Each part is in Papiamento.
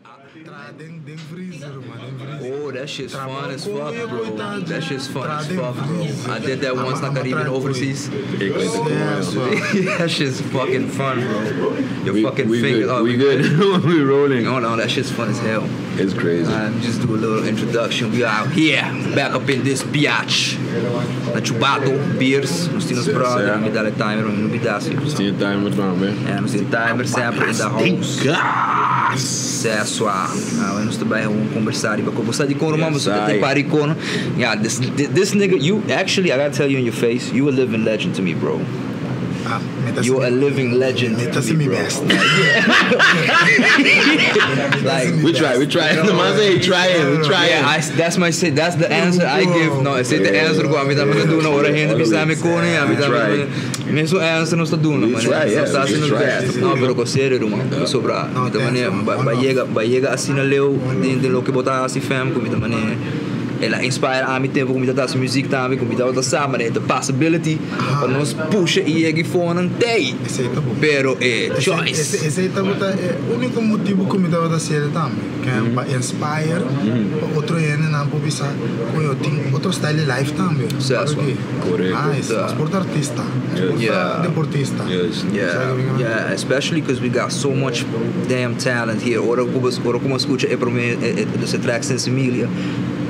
Den freezer, man, den freezer. Oh, that shit's fun as fuck, bro. That shit's fun as fuck, bro. I did that once na Caribbean overseas. That shit's fucking fun, bro. Your fucking We finger. good. Oh, We good. We rolling. No, that shit's fun as hell. It's crazy. Just do a little introduction. We out here, back up in this biatch. Na Chubato, beers. Nos tin nos brother, mi dal e timer, mi no bida si. Tin timer tambe. Yeah, nos tin timer semper in the house. Sesua. Ah, nos tambe ban kombersá riba kon. Bo di kon, man, Yes, bo I. pari kon. Yeah, this nigga, you actually, I gotta tell you in your face, you a living legend to me, bro. Ah, mi ta You're a living legend Mi ta to me, mi bro. best. Like, We try, we try. The man say he trying, we trying. Yeah, that's my say. That's the answer I give. No, esei ta e answer ku ami tambe ta duna. Ora hende bisa mi kon, ami tambe. Mesun answer nos ta duna, We man. try, yeah, Nos ta we hasiendo try. best. No, pero ku serio, man. Sobra. No, Mi tambe thanks, man. ba yega asina leu den loke bo ta hasi, fam, ku mi tambe. El a inspire ami tempu ku mi ta hasi music tambe, ku mi ta sa, man, the possibility pa nos pusha i yega fonan tei. Esei ta bon. Pero eh choice. Esei ta e úniko motibu ku mi tabata hasi tambe. Ku ta pa inspire otro hendenan pa bisa ku mi tin otro style di life tambe. Suseso. Korekto. Nice. Sport artista. Sport deportista. Yeah, especially because we got so much damn talent here. Ora ku skucha e promé e track Sensimilia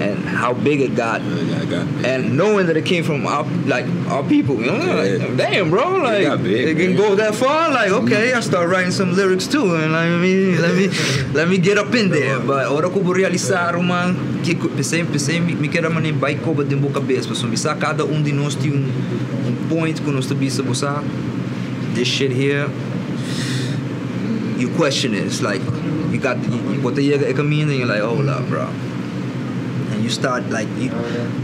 and how big it got. Yeah, I got big. And knowing that it came from our like our people, like, damn, bro, like got big, it can man. go that far. Like, okay, I start writing some lyrics too, and like, let me get up in there. But ora ku bo realisá, man, ku p'esei mi ke mane bai koba den bo kabes, paso mi sa kada un di nos tin un point ku nos ta bisa bo sa, this shit here. You question it. It's like you got you, what the e kaminda and you're like, hold up, bro. And you start like you,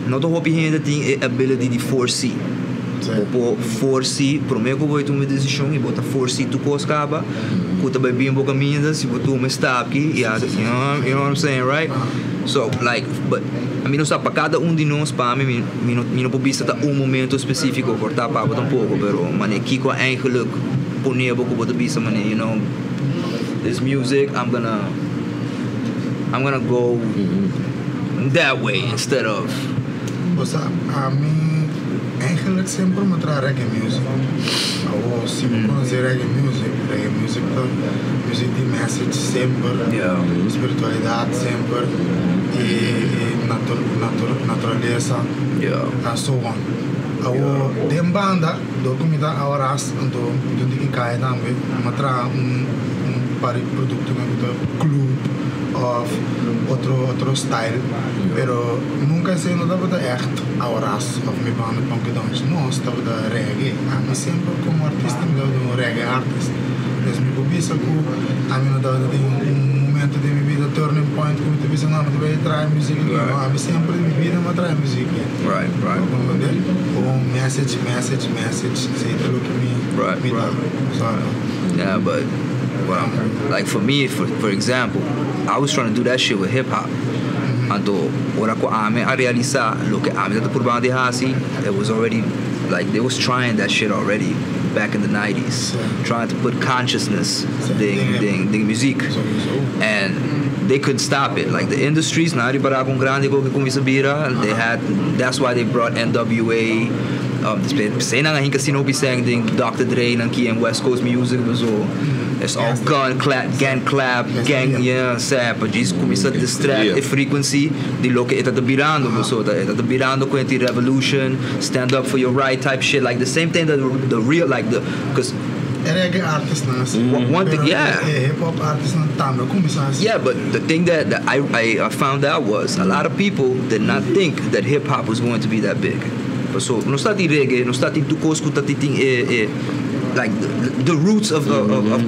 no ta hopi hende tin e ability di foresee. Bo por foresee, promé ku bo tuma un desishon i bo ta foresee tur kos kaba. Ku ta bai bin bo kaminda, si bo tuma stap aki, yeah, you know what I'm saying, right? So like, but ami no sa pa kada un di nos, pa mi mi no por bisa ta un momento spesífiko, por ta pa tampoko, pero mane kiko eigenlijk pone bo ku bo ta bisa mane, this music, I'm gonna go that way instead of Osea, ami eigenlijk semper mi a traha reggae music. Of si bo konosé reggae music ta music di message semper, spiritualidat semper i naturalesa and so on. Awo den banda, do ku mi ta awaras, anto donde ku kai tambe, m'a traha un par di produkto na club of otro style, pero nunka esei no tabata echt awaras of mi banda Punky Dons. No, tabata reggae. Ami semper komo artista mi tabata un reggae artist. Dus mi por bisa ku ami no tabata tin un momento di mi bida turning point ku mi ta bisa, no, mi ta bai traha music aki. No, ami semper di mi bida m'a traha music. Komprondé? Un message, message, message. Esei ta loke mi mi ta. Sorry. Yeah, but well, like for me, for example, I was trying to do that shit with hip hop. Anto, ora ku ami a realisá loke ami ta purbando di hasi, it was already like they was trying that shit already back in the 90s, trying to put consciousness den den music. And they couldn't stop it. Like the industries, nan a ripará kon grandi ku kuminsá bira, they had that's why they brought NWA. Sei nan a casino pisang den Dr. Dre nan ki en West Coast music so it's all gun clap, gang clap, gang, yeah, sad, but just kuminsá distract e frequency di loke e ta birando, so e ta birando ku e revolution, stand up for your right type shit, like the same thing that the real like the because Reggae artist nan asina. One thing, Pero yeah. e hip hop artist nan tambe kuminsá asina. Yeah, but the thing that I found out was a lot of people did not think that hip hop was going to be that big. But so, no ta di reggae, no ta di tur kos ku ta tin like the roots of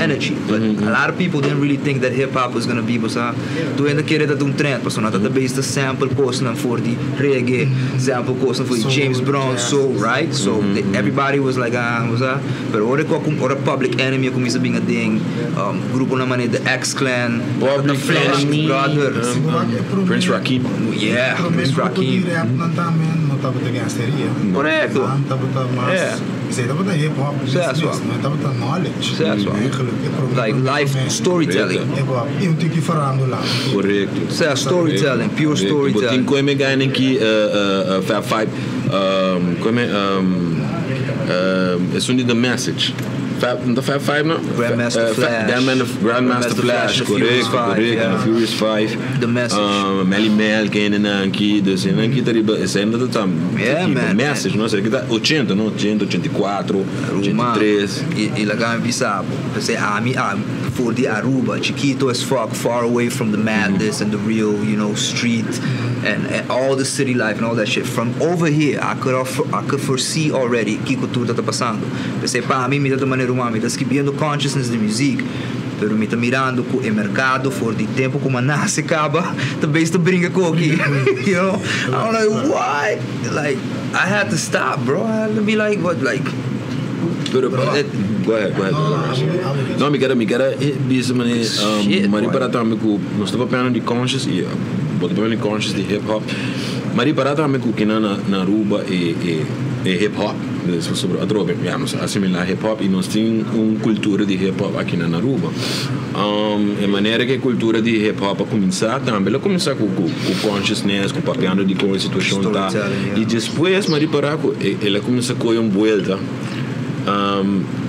energy. But a lot of people didn't really think that hip hop was gonna be, basta, tur hende a kere ta un trend, paso nan ta base sample kos nan for di reggae, sample kos nan for di Soul, James Brown, jazz. soul, right? So everybody was like, ah, what's Pero ora ku ora Public Enemy kuminsá bin ding, grupo nan mane the X Clan, the Public Flash Enemy, Brother. Prince Prince Rakim. Yeah, Prince Grupo di Rakim. rap nan tambe no tabata gangsteria. Korekto. Nan tabata mas. Esei tabata hip hop mes mes, no tabata knowledge. Eigenlijk e prome Like life storytelling. Hip hop i un tiki farándula. Korekto. Sea storytelling, pure storytelling. Bo tin koe me gainan ki Fab Five, koe me esun di The Message. Fab, no ta Fab Five no? Grandmaster Flash. Grandmaster Flash, korekto, korekto, and the Furious Five. The Message. Melle Mel kendenan aki, dus esnan aki ta riba, esei ta ta Yeah, man. The Message, no? Esei ta ochenta, no? Ochenta, ochenta i kuatro, ochenta i tres. I laga mi bisa bo, p'esei ami a for di Aruba, chikito as fuck, far away from the madness and the real, you know, street and all the city life and all that shit. From over here, I could I could foresee already kiko tur ta ta pasando. P'esei pa mi, mi ta ta manera ruman, mi ta skibiendo consciousness di muziek, pero mi ta mirando ku e merkado for di tempo ku mi a nase kaba ta bes ta bringa ku aki, you know. I'm like, what? Like, I had to stop, bro. I had to be like, what, like... Pero, go ahead, go ahead, go ahead. No, mi kier, mi kier bisa mane, mari para tambe ku nos ta papiando di conscious i bo ta papiando di conscious di hip hop. Mari para tambe ku kinan na Aruba e e e hip hop, dus pasobra atrobe ya nos a asimila hip hop i nos tin un kultura di hip hop aki na Aruba. E manera ku e kultura di hip hop a kuminsá tambe lo kuminsá ku ku consciousness, ku papiando di kon e situashon ta. I despues mi a ripará ku el a kuminsá kohe un buelta.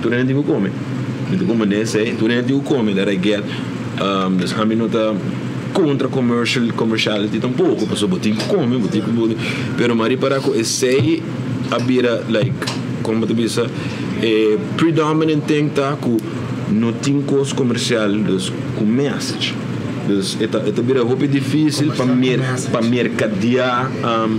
Tur hende tin ku kome. Mi ta komprendé esei. Tur hende tin ku kome, that I get. Dus ami no ta kontra commercial, commerciality tampoko, pasobra bo tin ku kome, bo tin ku, pero mi a ripará ku esei a bira like, kon bo ta bisa, e predominant thing ta ku no tin kos komersial dus ku message. Dus e ta e ta bira hopi dificil pa mer pa mercadeá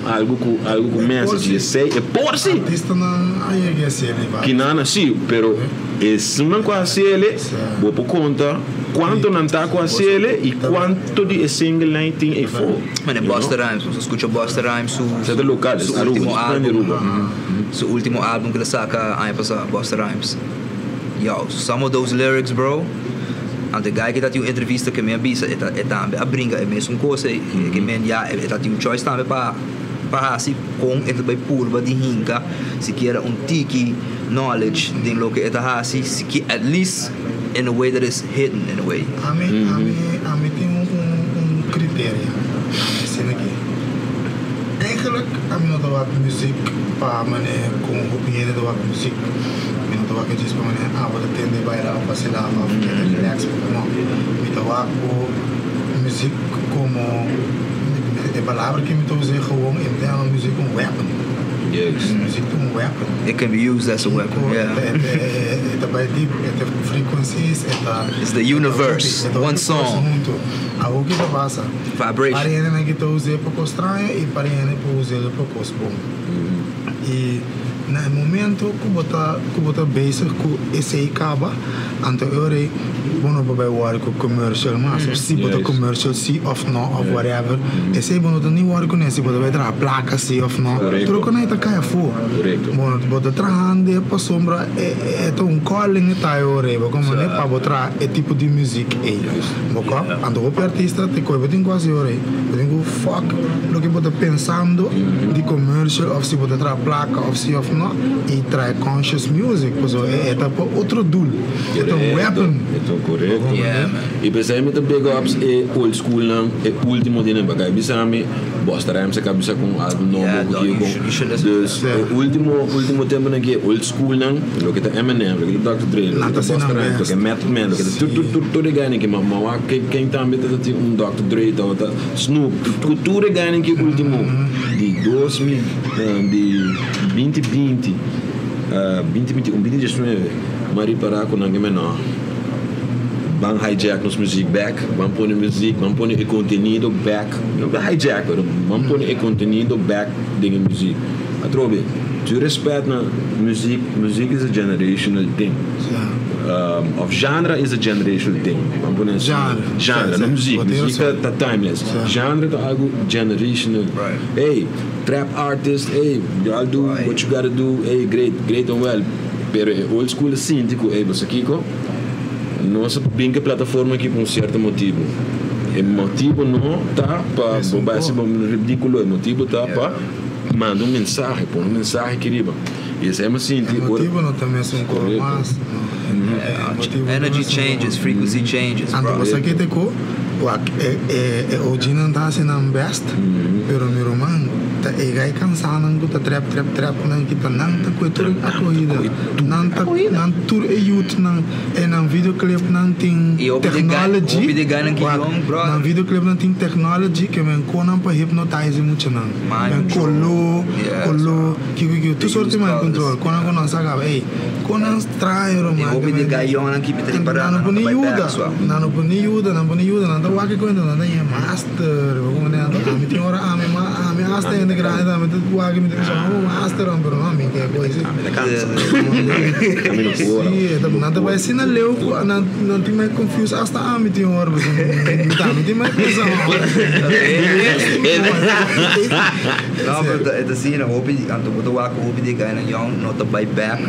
algo ku algo ku message. Y esei e por si. Artistanan a yega e hasiel e Kinan a si, pero esunnan ku a hasiel e bo por konta kuanto nan ta ku hasiel e y kuanto di e singlenan e tin eyfo. Mane Busta Rhymes, nos a skucha Busta Rhymes su Esei ta lokal, su Aruba, ultimo Aruba. album, su ultimo album ku el a saka aña pasá, Busta Rhymes. Yo, some of those lyrics bro, anto e guy ki ta tin un entrevista ke mi a bisa e ta e tambe a bringa e mesun kos ei, e ke men ya e ta tin un choice tambe pa pa hasi kon e ta bai purba di hinka sikiera un tiki knowledge den loke e ta hasi siki at least in a way that is hidden in a way. Ami ami ami tin un un criteria ami asina ki eigenlijk ami no ta wak muziek pa manera kon hopi hende ta wak muziek. Mi no ta wak e djis pa manera ah bo ta tende baila of basila of keda relax no. Mi ta wak ku muziek komo e palabra ke mi ta usa e gewoon e mi ta yama muziek un weapon. Muziek ta un weapon. It can be used as a weapon, yeah. E ta bai deep, e ta frequencies, e ta. It's the universe, one song. Huntu. Awor ki ta pasa? Vibration. Par hendenan ki ta us'é pa kos straño i par hende por us'é pa kos bon. I na e momento ku bo ta ku bo ta bezig ku esei kaba, anto e ora ei bo no por bai wòri ku commercial mas, of si bo ta commercial si of no of whatever, esei bo no ta ni wòri kuné si bo ta bai traha plaka si of no, tur ku nan e ta kai afó. Bo no bo ta trahando pasobra e ta un calling e ta e ora ei, bo komprende, pa bo traha e tipo di muziek ei. Bo kòp, anto hopi artista te koe bo tin ku hasi ora ei, bo tin ku fuck loke bo ta pensando di commercial of si bo ta traha plaka of si of no i traha conscious music pasobra e ta pa otro doel, e ta un weapon. Korekto. I p'esei mi ta big ups e old school nan, e ultimo di nan baka e bisa mi Busta Rhymes a kabisa ku un album nobo ku kico dus e ultimo ultimo temponan ki e old school nan loke ta Eminem loke ta Doctor Dre loke ta Busta Rhymes loke ta Method Man loke ta tur tur tur tur e guynan ki ma ma wak ken tambe ta tin un Doctor Dre tabata Snoop ku tur e guynan ki ultimo di 2000 di binti binti binti binti un binti diesnuebe m'a ripara ku nan ke menor. Ban hijack nos muziek bek, ban pone muziek, ban pone e contenido bek, no ta hijack pero ban pone e contenido bek den e muziek. Atrobe, tur respet na muziek, muziek is a generational thing. Of genre is a generational thing. Ban pone asina. Genre. Genre, no muziek. Muziek ta timeless. Genre ta algo generational. Hey, trap artist, hey, y'all do what you gotta do, hey, great, great and well. Pero e old school a sinti ku ey boso kiko? Nos a bin ku e plataforma aki pa un sierto motibu. E motibu no ta pa bo bai hasi bo ridikulo, e motibu ta pa Manda un mensahe, pone un mensahe aki riba. I esei mi a sinti E ora. motibu no ta mesun kos Korekto. mas. No, e motibu no ta Energy mesun changes, kos. frequency changes, Anto bro. bo sa ke te ku? Wak, e e e OG-nan ta hasi nan best, pero mi ruman ta e gai kansánan ku ta trèp trèp trèp nan kita nan ta kue tur e akohida. Nan ta nan tur e youthnan e nan videoclipnan tin I hopi di gai, technology. hopi di gainan ki Wak, yong, brother. nan videoclipnan tin technology ke men konan pa hypnotize e muchanan. Mind Men control. koló, Yes, koló, kiko kiko, They tur sorti use mind colors. control. Konan ku nan sa kaba, ey, konan straño E ruman ke hopi di men gayonnan ki mi ta Anto ripará nan no nan por ta ni bai yuda, bek swa. nan no por ni yuda, nan por ni yuda, nan ta wak e kuenta, nan ta ñe master, bo komo nan ta, ami tin ora ami ma, ami hasta hende grandi tambe ta wak mi ta bisa, oh master hombre, pero no ami ke koe si. Ami ta kansa. Ami no por. Si, e ta, nan ta bai asina leu ku nan, nan tin mai confuse hasta ami tin ora, pasobra mi tambe tin mai pensa. No, pero ta, e ta asina, hopi, anto bo ta wak hopi di e gainan yòn no ta bai bek.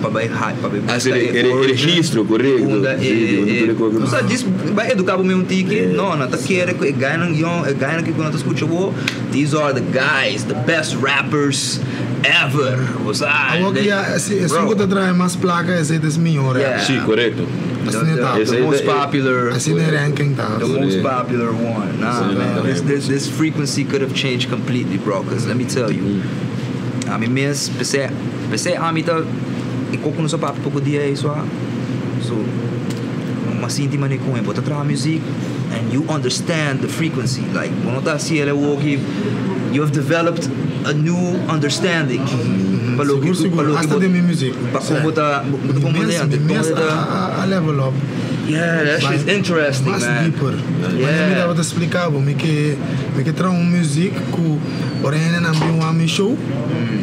Pa bai hype, pa bai Hace busca e e origin, registro, correcto. Unda Sí, di unda e, tur e cosa. Bo sa djis bai educa bo mes un tiki, no, nan ta kere cu e guynan young, e guynan cu nan ta scucha bo, these are the guys, the best rappers ever, bo sa. Awor ki ya, si esun cu ta trae mas placa esey ta es mihor rapper. Sí, correcto. Asina ta. The most popular. Asina e ranking ta. The most popular one. Nah, man, this, this frequency could have changed completely, bro, cause let me tell you, ami mes, p'esey. P'esei ami ta e koko nos a papia poko dia ei so a so mi a sinti manera ku bo ta traha music and you understand the frequency like bo no ta hasi el awoki you have developed a new understanding pa loke Sigur pa sigur loke hasta bo den mi music pa kon bo ta bo ta mi komprende mes anto mi mes ta a level up yeah that shit is interesting mas man deeper manera mi tabata splika bo mi ke mi ke traha un music ku Ora hende nan bin wak mi show,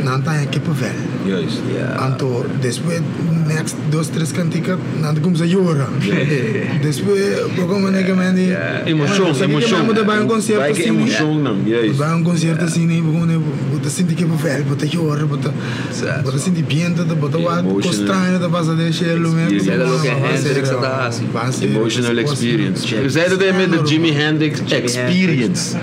nan ta haña kippenvel. Juist. Anto despues next dos tres kantika nan ta kumsa yora. Despues poko manera ke men di Emoshon, emoshon. Bo ta bai un konsierto Bai ke asina. emoshonnan, juist. Bo ta bai un konsierto asina i bo komo bo ta sinti kippenvel, bo ta yora, bo ta bo ta sinti biento, bo ta wak kos straño ta pasa den shelu mes. Esei ta loke Hendrix a ta hasi. Emotional experience. Esei ta tambe de Jimi Hendrix experience.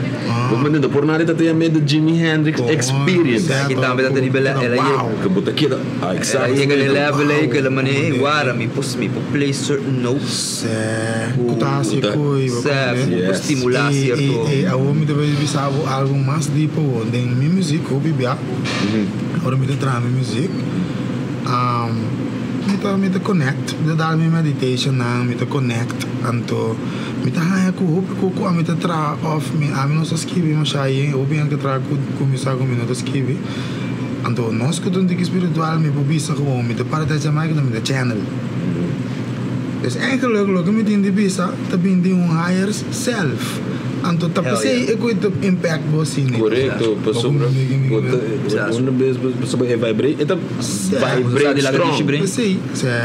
Bo mende no por nada ta tin ame de Jimi Hendrix Experience. Aki tambe ta teni bela el a yega. Ke bo ta keda ah El a yega den level ei ku el a mane hey wara mi por mi por play certain notes. Ku ta hasi koe bo Sè ku por stimula cierto. E awor mi ta bay bisa bo algo mas deep awor den mi music hopi bia ora mi ta traha mi music mi ta mi ta connect mi ta dal mi meditation nan mi ta connect anto. Mi ta haña ku hopi ku ku ami ta traha òf mi ami no sa skibi masha ayen hopi hende ke traha ku ku mi sa ku mi no ta skibi. Anto nos ku ta un tiki spiritual mi por bisa ku mi ta para ta Jamaica mi ta channel. Dus eigenlijk loke mi tin di bisa ta bin di un higher self. Anto ta p'esei e ku ta impact bo asina. Korekto, pasobra bo ta unda bes pasobra e vibrate e ta vibrate strong. P'esei, sè.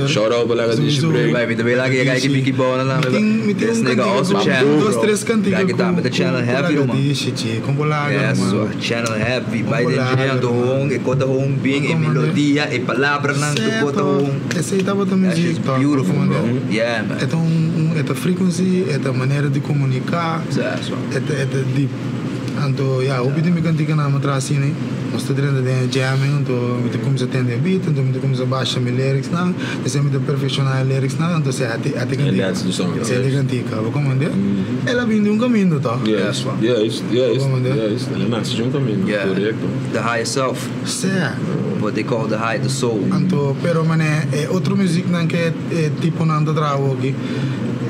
Shout out pa laga dishi break. Bai, mi ta bay laga e guy ki biki bona la. Mi tin This un nigga kantika also ku channel, dos bro. tres kantika Guy ki ku tambe ta channel ku heavy, laga ruman. dishi chi kon bo laga Yes, ruman. channel heavy. Kon Bai bo den laga dje anto ruman. hon, e kota hon bin, e Kon bo melodia, e palabranan, tur kota Seto, hon. esei tabata That music shit's tok, beautiful, bo bro. komandé. Yeah, man. E ta un un e ta frequency, e ta manera di komuniká, Sa, so. e ta e ta deep. Anto ya, hopi di mi kantikanan mi traha asina. Nos ta drenta den e jamming, anto mi ta cuminsa tende e beat, anto mi ta cuminsa basha mi lyricsnan, despues mi ta perfecciona e lyricsnan, anto si ati ati And cantica. that's the song. Si ati cantica, bo comprende? El a bin di un caminda toch? Juist, juist, juist, Bo comprende? juist. El a nace di un caminda, Yeah. correcto. The higher self. Sea. What they call the high, the soul. Anto, pero mane e otro musicnan ke e tiponan ta traha awoki,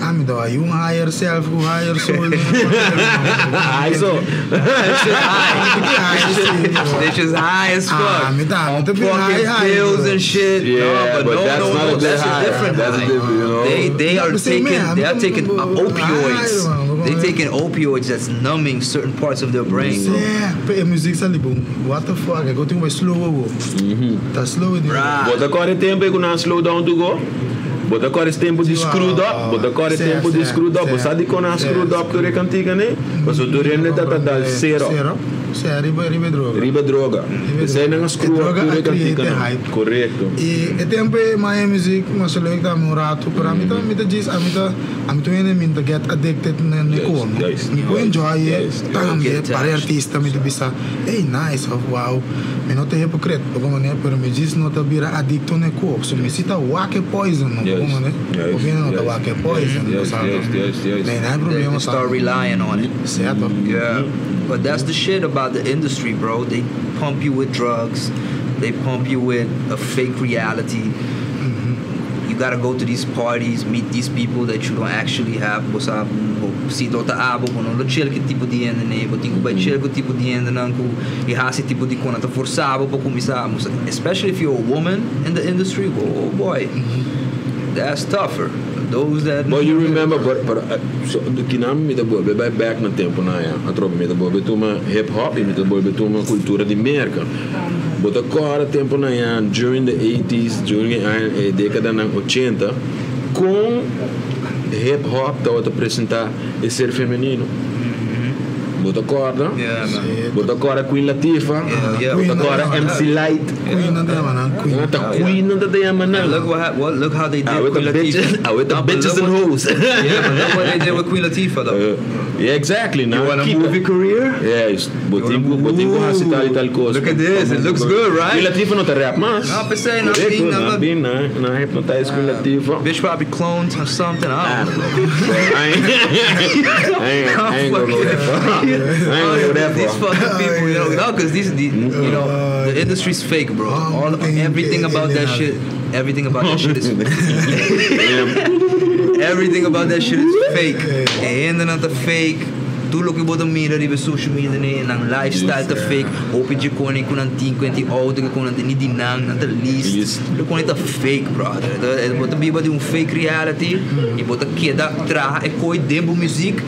Ami ta bai un higher self ku higher soul. High soul. This is high as fuck. Ah, mi ta, mi ta bin Fucking high high. pills and shit. Yeah, no, but, but no, that's no, not no, a good that's a high. different That's a high. different, you know. They are But see, taking man, they are I'm taking talking about opioids. high, man. They taking opioids that's numbing certain parts of their brain, bro. Yeah, pero e music sa li bon. What the fuck? E go tin bai slow awo. Ta slow di. Right. Bo ta kore tempo ku nan slow down to go? Bo ta kore tempo di screwed up? Bo ta kore Certo, tempo di screwed up? Bo sa di kon a certo. screwed up tur e kantika ne? Paso tur hende ta ta dal zero. Zero. Si, riba droga. Riba droga. Esey nan a screw up Droga tur a e create canticanan. hype. Correcto. E e tempo e Miami music mas leuk tambe un rato, pero ami ta mi ta djis ami ta ami ta hende mi ta get addicted na na Juist, ko no. juist, Mi por juist, enjoy e juist, tambe Get pare attached. artista mi ta bisa ey nice of wow mi no ta hypocrite poko manera pero mi djis no ta bira adicto na e ko so mi si ta wak e poison no poko Juist, manera juist, of hende no ta juist. wak e poison Juist, sa juist, juist, juist. Nee, no hay They, problema they start relying on it. Cierto. Yeah. But that's the shit about the industry, bro. They pump you with drugs. They pump you with a fake reality. You gotta go to these parties, meet these people that you don't actually have. Bo sa, bo si no ta abo, bo no lo chill ku tipo di hende ne, bo tin ku bai chill ku tipo di hende nan ku i hasi tipo di kos nan ta forsa bo pa kuminsá, especially if you're a woman in the industry. Oh boy, that's tougher. Those that But you remember, but so, kinan mi ta bolbe bai back na tempo na ya. Atrobe mi ta bolbe tuma hip hop i mi ta bolbe tuma cultura di Merca. Bo ta corda tempo na ya during the 80s, during e decada nan 80, con hip hop tawata presenta e ser femenino. Bo ta corda? Yeah, man. Sí. Bo ta corda Queen Latifah? Yeah, yeah. Bo ta corda MC Lyte? Queen nan ta yama nan, Queen. Nan ta Queen nan ta yama nan. Look what, well, look how they did Ah, with Queen the Latifah. bitches, ah, with the No, but bitches look and what- hoes. Yeah, but look what they did with Queen Latifah though. Yeah, exactly. You want a movie career? Yeah, bo tin ku bo tin ku hasi tal i tal kos. Look at this, it looks good, right? Queen Latifah no ta rap mas. No, p'esei, no, Correcto, bin, no, no, bin, no, no hypnotize Queen Latifah. Bitch probably cloned or something. I don't know. I ain't, I ain't gonna go that far. I ain't gonna go that These far. fucking people, you know, no, because these, the, you know, the industry's fake, bro. All everything about that shit, everything about that shit is, everything about that shit is fake. E hendenan ta fake. Tur loke bo ta mira riba social media ne, nan lifestyle ta fake. Hopi dje kone ku nan tin kuenti auto ku nan tin ni di nan, nan ta lease. Lease. Lo kone ta fake, brother. Bo ta biba di un fake reality i bo ta keda traha e koi den bo muziek.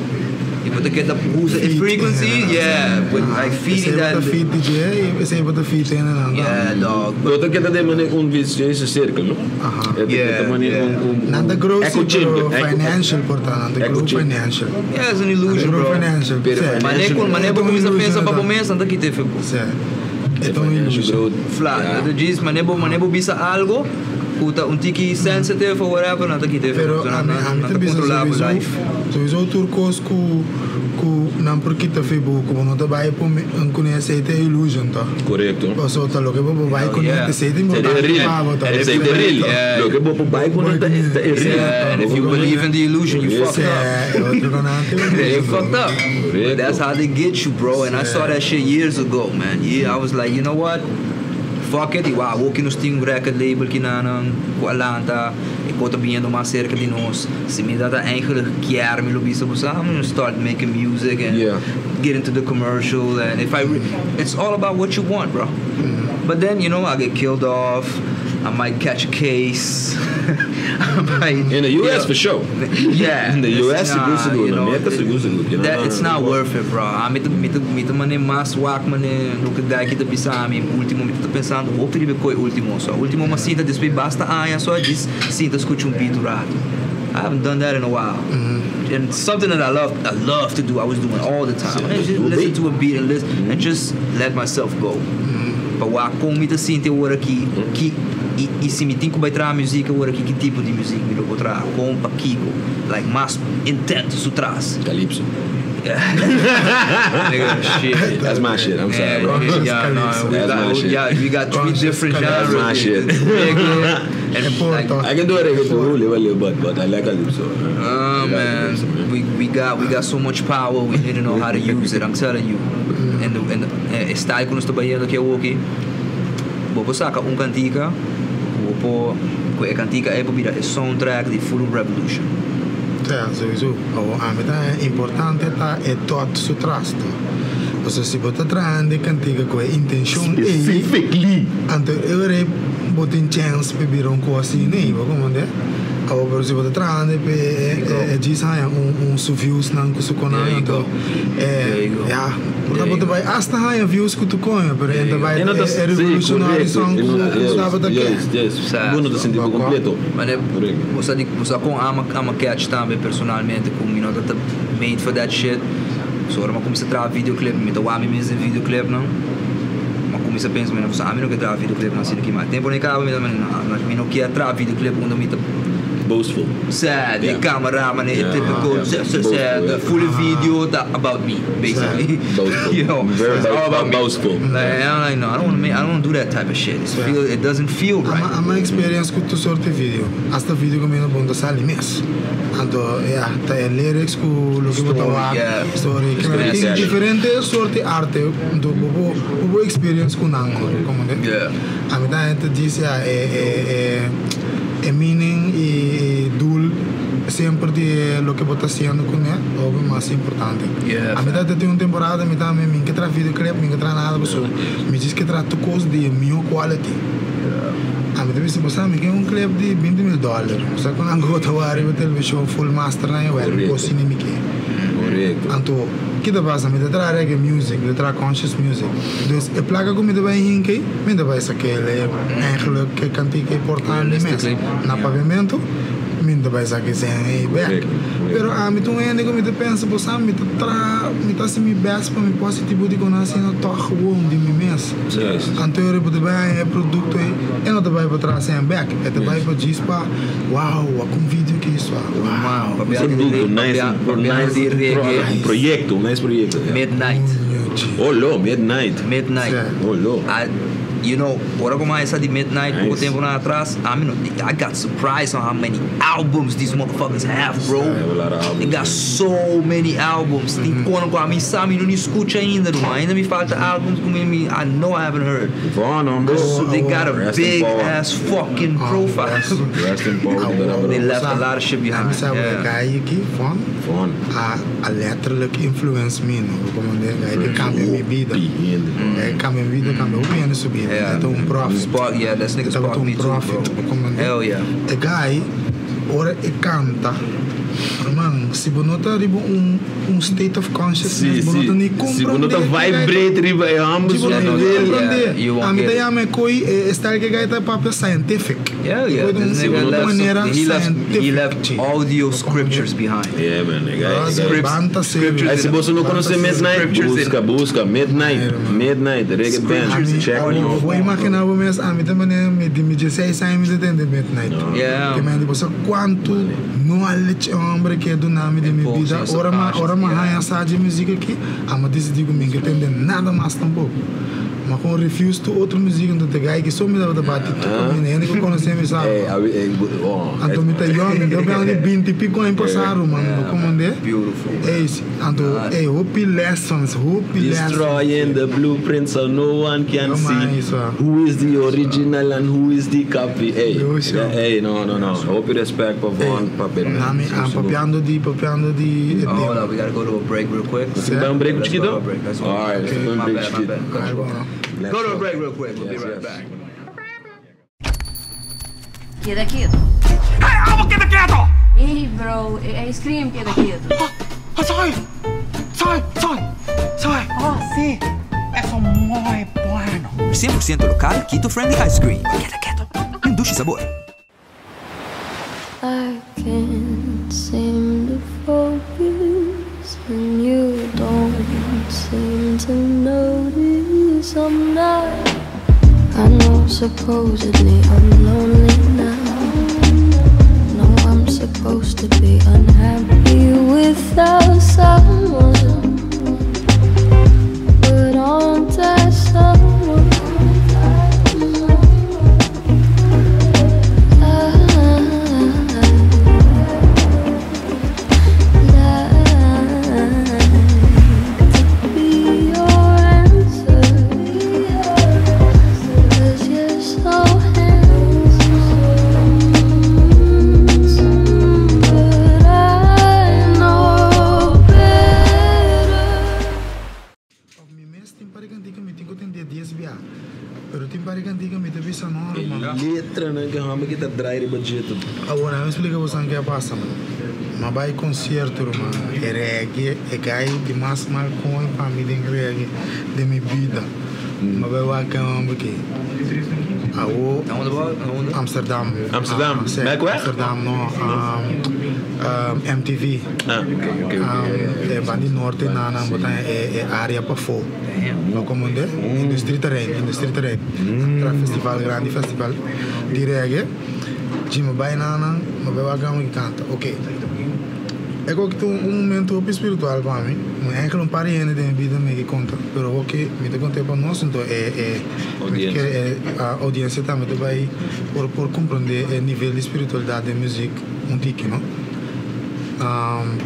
I bo ta keda usa e frequency, yeah, but like feeding Esei that. bo ta feed DJ i esei bo ta feed hende nan. Yeah, dog. Bo ta keda den manera un vicioso cirkel, no? Aha. E ta Yeah, manera yeah. un Nan ta grow echo si, pero chamber. financial por ta, nan ta Echo grow chamber. financial. Yeah, it's an illusion, Grow bro. financial. Pero Sí. financial- Mané ku mané bo kuminsá pensa pa bo mes, nan ta kita e fe bo. Sí. E ta un Financial illusion. growth. Fla, Yeah. de djis mané bo mané bo bisa algo ku ta un tiki sensitive or whatever, nan ta kita e fe bo. Pero ami ami Nan ta ta bisa kontrolá bo sowieso life. sowieso tur kos ku ku nan por kita fe bo ku bo no ta bai por kuné esei ta illusion to. Korekto. Paso ta loke bo por bai kuné Yeah. esei ta Esei ta importante real. pa bo to. Esei ta real. Yeah. Loke bo por bai kuné ta ta e real. Yeah, and if you believe in the illusion, you fucked Sí, up. e otro nan ta They fucked up. But that's how they get you, bro. And I saw that shit years ago, man. Yeah, I was like, you know what? Fuck it. I wak, awor ku nos tin un record label ku nan ku a lanta, e kos ta biniendo mas serka di nos. Si mi tabata eigenlijk kier mi lo bisa bo sa, I'm gonna start making music and get into the commercial and if I re it's all about what you want, bro. But then, you know, I get killed off. I might catch a case. I might, In the you US know, for sure. Yeah. In the US Nah, sigur sigur, you na know, Merka sigur sigur. You know, that, it's not worth it, bro. Ami ta mi ta mi ta mane mas wak mane loke guy ki ta bisa mi ultimo mi ta pensando hopi riba e koi ultimo so ultimo m'a sinta despues basta aña so a djis sinta skucha un beat un rato. I haven't done that in a while. And something that I love I love to do I was doing all the time. I just listen to a beat and listen and just let myself go. Pa wak kon mi ta sinti awor aki ki i i si mi tin ku bai traha muzik awor aki ki tipo di muzik mi lo por traha kon pa kiko like mas intent su tras. Calypso. Nigga, shit. That's my shit. I'm sorry, bro. Yeah, yeah, no, we That's got, my shit. yeah, we got three Conscious different Calypso. genres. That's my shit. Reggae and like, Porto. I can do a reggae too, little, little, but I like Calypso. Oh I like man, Calypso, man. we got so much power. We didn't know how to use it. I'm telling you. And the e style ku nos ta bayendo aki awoki, bo por saka un kantika, bo por ku e kantika ei por bira e soundtrack di full revolution. Ja, sowieso. Awor ami ta importante ta e thought su tras to. Pasobra si bo ta trahando e kantika ku e intenshon ei, Specifically. anto e ora ei bo tin chance pa bira un kos asina ei, bo komprende? Awor pero si bo ta trahando pa e e djis haña un un su views nan ku su konan There you anto go. There e you go. ja, por ta There bo you ta go. bai asta haña views ku tu koño pero e ta bai E no ta e sí, revolucionario correcto. song E ku no ku yes, tabata ke. yes, yes. Sa. Bo no ta sinti bo Bacó. completo. Mane, Correcto. bo sa di, bo sa kon ama ama catch tambe personalmente ku mi no ta made for that shit. So ora mi a kuminsá traha videoclip, mi ta wak mi mes den videoclip nan. Mi a kuminsá pensa, mi no ke traha videoclip nan asina aki mas. Tempu nan kaba mi ta mi no kier traha videoclip unda mi ta Boastful. Sa, den camera manera e typical sa sa sa, the full video ta about me basically. Boastful. You know, Very it's all about me. boastful. Like, I'm like, no, I don't wanna make, I don't wanna do that type of shit. It's feel, it doesn't feel right. Ami a experience ku tur sorti video. Hasta video ku mi no bon ta sali mes. Anto ya, ta e lyrics ku loke bo ta wak, story. Story. Tin diferente sorti arte, anto bo por bo por experience ku nan, komo te. Ami ta ta djis ya e e e e meaning i e doel semper di e loke bo ta hasiendo kuné ta hopi mas importante. Ami ta tin un temporada mi ta mi ke traha videoclip, mi ke traha nada pasobra mi djis ke traha tur kos di e mihó quality. Ami ta bisa bo sa mi ke un clip di binti mil dòler, bo sa ku nan ku bo ta wak riba televishon full master nan e wèl mi kos asina mi ke. Anto ki ta pasa mi ta traha reggae music, mi ta traha conscious music, dus e plaka ku mi ta bai hinka ei mi ta bai sak'el e eigenlijk e kantika ei por ta mi mes na papiamentu mi no ta bai saka e sèn ei bèk. Pero ami ta un hende ku mi ta pensa bo sa mi ta traha mi ta hasi mi bèst pa mi por hasi tipo di kos asina tòg gewoon di mi mes. Anto e bo ta bai haña e produkto ei, e no ta bai pa traha sèn bèk, e ta bai pa djis pa wow, wak un video ke iso a, wow. Produkto, nice, nice proyekto, nice proyekto. Midnight. Oh lo, midnight. Midnight. Oh lo. You know, ora ku mi a hesa di Midnight poko tempunan atras, ami no, I got surprised on how many albums these motherfuckers have, bro. They got so many albums. Tin kono ku ami sa mi no ni skucha ainda, ruman. Ainda mi falta albums ku mi, I know I haven't heard. Vaughn, hombre. So they got a Rest in big power. ass fucking profile. Rest in power. They left a lot of shit behind. Ami sa Yeah. e guy aki, Vaughn, Vaughn. a letterlijk influence mi, no? Como de guy ke cambia mi bida. E cambia mi bida, cambia hopi hende su bida. Yeah. E ta un prophet. Spark, yeah, that nigga E tabata sparked un me too, bro. prophet. Como de- Hell yeah. E guy, ora e canta, ruman, si bo no ta riba un, un state of consciousness, Si, bo no ta ni si. Si bo no ta comprende que guy vibrate riba e hambos Si bo no ta nivel. comprende. Yeah, you won't Ami get ta it. yama e koi, e style ke guy ta papia scientific. Yeah, yeah. E koi This di un nigga left, manera he left, he scientific. left audio scriptures behind. Yeah, man. E guy, e guy. Scripts- Banta scriptures Ay, si boso no conoce Midnight, Scriptures in- busca, busca. Midnight, Midnight, reggae band. Scriptures in Check audio. them out. Bo imagina bo mes, ami ta manera mi di mi 16 aña mi ta tende Midnight. Yeah. Ke men di bo sa kuantu knowledge e hombre ke duna mi di mi Impulse, bida. your Ora ma ora ma subconscious, yeah. haña sa di música aki, ami decidi ku mi ke tende nada mas tampoko. Ma kon refuse to otro música, anto te guy ki so mi tabata bati tur kaminda. Hende ku konosé mi sa. Hey, awi- eh, oh, Anto mi ta young, mi ta bèn di binti piko aña pasado, man. Bo komandé? Beautiful. Ey, anto, ey, hopi lessons, hopi lessons. Destroying the blueprint so no one can No man, see isso. who is the original and who is the copy. Hey, Yo, sure. hey, no, no, no. Hope you respect pa Vaughn, pa Midnight. Nami, ah, papiando di, papiando di e Oh, hold tema. up, we gotta go to a break real quick. Sí. Vai um break Let's go chiquito? to a break. Let's go. All right, let's go to a My break bad, my chiquito. bad. Ay, bueno. Let's Go to a break real quick. We'll be Yes, right yes. back. Keda keto. Hey, abo keda keto! Hey bro, e ice cream keda keto. Ah, sorry! Sorry, sorry, sorry. Ah, sí. Eso muy bueno. 100% local, keto-friendly ice cream. Keda keto. Un dushi sabor. I can't seem to focus, and you don't seem to notice I'm not. I know supposedly I'm lonely now. No, I'm supposed to be unhappy without someone. But aren't I someone? I like to be your answer, 'cause you're so handsome. But I know better. Of mi mes tin par di kantika mi tin ku tende dies bia. Pero tin par di kantika mi ta bisa no, ruman. Letra, né? Que home que tá dry riba jeito. Awor, mi splika boso ke a pasa, man. M'a bai konsierto, ruman. E reggae, e guy di mas mal kon pa mi den reggae den mi bida. M'a bai wak e homber aki. Awo Unda bo? Unda? Amsterdam. Amsterdam. Ah, sí, Melkweg? Amsterdam, no. MTV. Ah, ok. E banda di norte na nan bo ta e area pafó. Bo komprendé? Industrieterrein, Industrieterrein. Tra festival grandi, festival di reggae. Dji mi bai na nan, mi bai wak gama ki kanta. Ok. E koki ta un momento hopi spiritual pa mi. Mi eigenlijk un par di hende den mi bida mi ke konta, pero hoki mi ta kont'é pa nos, anto e e mi ta kere e audiencia tambe ta bai por por komprendé e nivel di spiritualidad den muzik un tiki, no?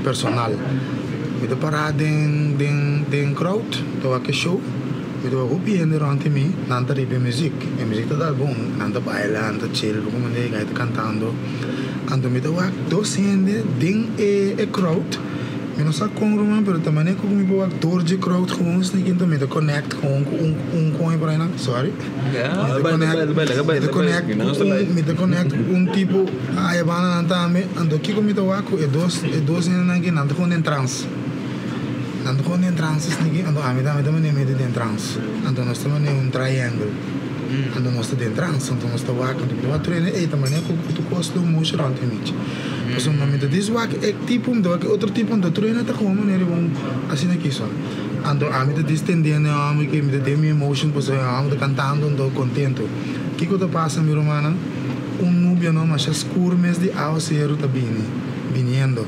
Personal. Mi ta pará den den den crowd ta wak e show. Mi ta wak hopi hende rònt di mi, nan ta riba e muzik. E muzik ta dal bon, nan ta baila, nan ta chill, bo komo e guy ta kantando. Anto mi ta wak dos hende den e e crowd, mi no sa kon ruman pero ta manera ku mi por wak dor dje crowd gewoon sneaky anto mi ta connect gewoon ku un un koño por ainan, sorry. Mi ta connect, mi ta connect ku un, mi ta connect ku un tipo aya banda nan tambe, anto kiko mi ta wak ku e dos e dos hendenan aki nan ta gewoon den trans. Nan ta gewoon den trans sneaky anto ami tambe ta manera medio den trans, anto nos ta manera un triangle. Anto nos ta den trans, anto nos ta wak, anto mi ta wak tur hende, ey ta manera ku tur kos slow motion rònt e michi. Pasobra mi ta dis wak e tipo, mi ta wak e otro tipo, anto tur hende ta gewoon manera riba un asina aki so. Anto ami ta dis tendiendo e hòmber ke mi ta den mi emotion pasobra e hòmber ta kantando anto kontento. Kiko ta pasa mi rumannan? Un nubia no masha skur mes di awaseru ta bini, biniendo.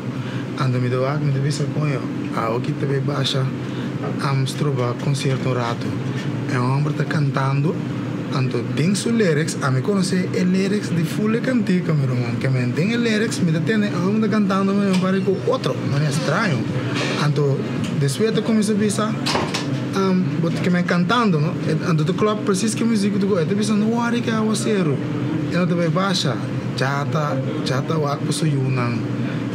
Anto mi ta wak, mi ta bisa koño, awe ki ta bay basha. Am stroba concierto un rato. E homber ta cantando, anto den su lyrics, ami conoce e lyrics di full e cantica mi ruman, ke men den e lyrics mi ta tende e homber ta cantando mi pare cu otro, manera straño. Anto despues e ta cuminsa bisa, am bo ke men cantando no, anto ta klop precies ke muziek cu ta go, e ta bisa no worry ke awaceru e no ta bay basha, dja ta dja ta wak pa su yunan.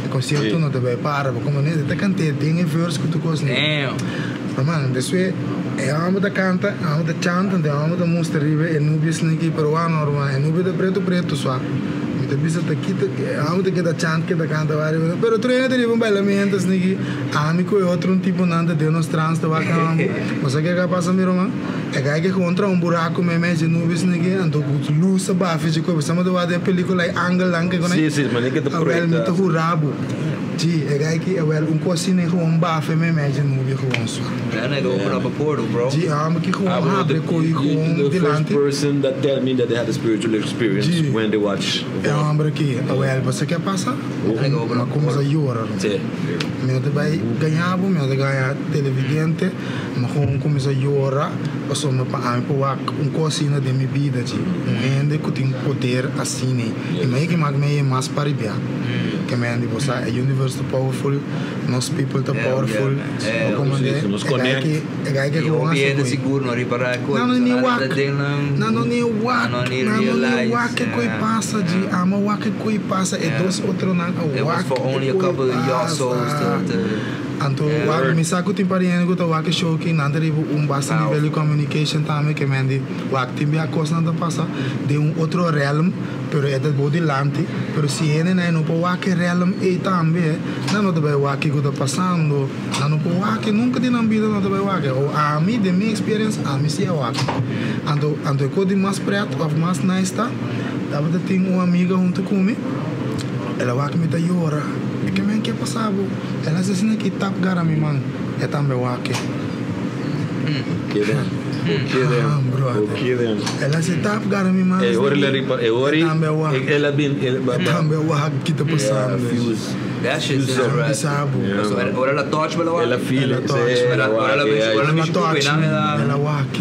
E concierto no ta bay para bo como nete ta cant'é den e verse cu tur cos ni. Hermano, despues e homber ta canta, e homber ta chanta, anto e homber ta mustra riba e nubia sneaky peruano, hermano, e nubia ta preto preto sua. Mi ta bisa ta kita, e homber ta keda chant, keda canta bai riba, pero tur hende ta riba un bailamento sneaky, ami cu e otro un tiponan ta den nos trans ta wak e homber. Bo sa kico a pasa mi ruman? E guy ke gewoon traha un buraco mei mei dje nubes niki, anto ku luz ta bafi dje koe. Bo ta wak den pelicula e angelnan ke konai? Sí, sí, manera ke ta Awel mi proyecta. ta hura bo. Ji, e guy ki awel un kos asina e gewoon bafi mei mei dje nubia gewoon swa. That nigga open up a portal, bro. Ji, e homber ki gewoon Ah, bro, habri the, koe you, gewoon the first dilanti. person that tell me that they had a spiritual experience Ji. when they watch E Vaughn. homber ki, awel bo sa ke a pasa? That nigga open Mi a up a kuminsa portal. yora, ruman. Sí. Mi no ta bai gaña bo, mi no ta gaña televidente. Mi gewoon cuminsa yora pasobra pa ami por wak un cos asina den mi bida dje. Un hende cu tin poder asina y mi ke mak mi mas paribia. Ke mi hende bo sa e universe ta powerful, nos people ta powerful. Bo comprende? Nos connect. E guy ke gewoon haci coi. Nan no ni wak. Nan no ni wak. Nan no ni wak ke coi pasa dje. Amo wak ke coi pasa e dos otronan a wak ke coi pasa. Anto wak mi sa ku tin par hende ku ta wak e show aki nan ta riba un basta nivel di communication tambe ke men di wak tin bia kosnan ta pasa den un otro realm pero e ta bo dilanti pero si hendenan e no por wak e realm ei tambe nan no ta bai wak kiko ta pasando nan no por wak e nunka den nan bida nan ta bai wak e o ami den mi experience ami si a wak anto anto e kos di mas pret of mas nice ta tabata tin un amiga hunto ku mi el a wak mi ta yora e ke men ke pasa bo. El a asesina ki tap gara mi man, e tambe wak e. Ah, brother. El a si tap gara mi man, E ori la ripa, e ori, e tambe wak. El a bin, el E tambe wak ki ta pasando. That shit's interesting. Bisa bo. So, ora el a touch bo, el a wak? El a feel El a touch. El a Ora wak, el a El a mishi touch, cu nan, el a el a wak.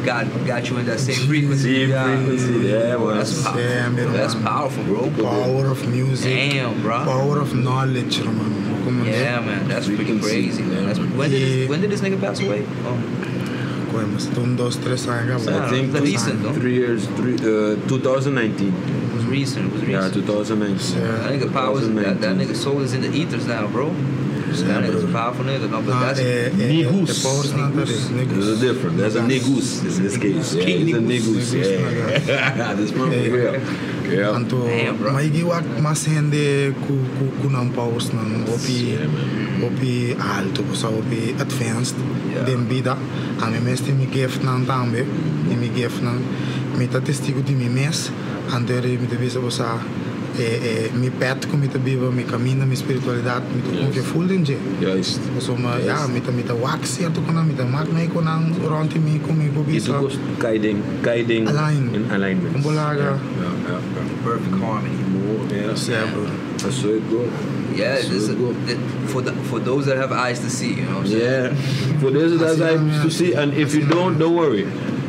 Got you in that same frequency. Same frequency, yeah, man. That's powerful. Yeah, mi That's hermano. powerful, bro. Power of music. Damn, bro. Power of knowledge, hermano. Como Yeah, man. That's freaking Frequency, crazy, man. That's, yeah. when, did Yeah. this, when did this nigga pass away? Oh, Como, un, dos, tres años. I think It's recent, though. 3 years, three, 2019. it was recent. It was Yeah, recent. 2019. Yeah. That nigga powers. That nigga soul is in the ethers now, bro. That nigga's a powerful nigga. No, but No, that's Negus. e powers na tare. There's a different. There's a negus in this case. Yeah, King it's a negus. Negus. Yeah, this man for real. Yeah. Anto, Damn, bro. maar ik wak mas hende ku ku ku nan powers nan hopi Yeah, man. hopi alto, so hopi advanced Yeah. den bida. Ami mes tin mi gift nan tambe, di mi gift nan. Mi ta testigo di mi mes, anto eri mi ta bisa bo sa. Mi path ku mi ta biba, mi kaminda, mi spiritualidat, mi ta konfia full den dje. Pasobra, ya, mi ta mi ta wak sierto ku nan, mi ta mak mei ku nan rònt di mi ku mi por I bisa. tur kos kai den, kai den Align. in alignment. Kon bo laga. Ja, ja, ja. Perfect harmony. Mo, ja. Sea, bro. That's how it go. Yeah, That's how this, it go. for the, for those that have eyes to see, you know what I'm saying? Yeah. For those that have eyes to see, and if you don't, don't worry.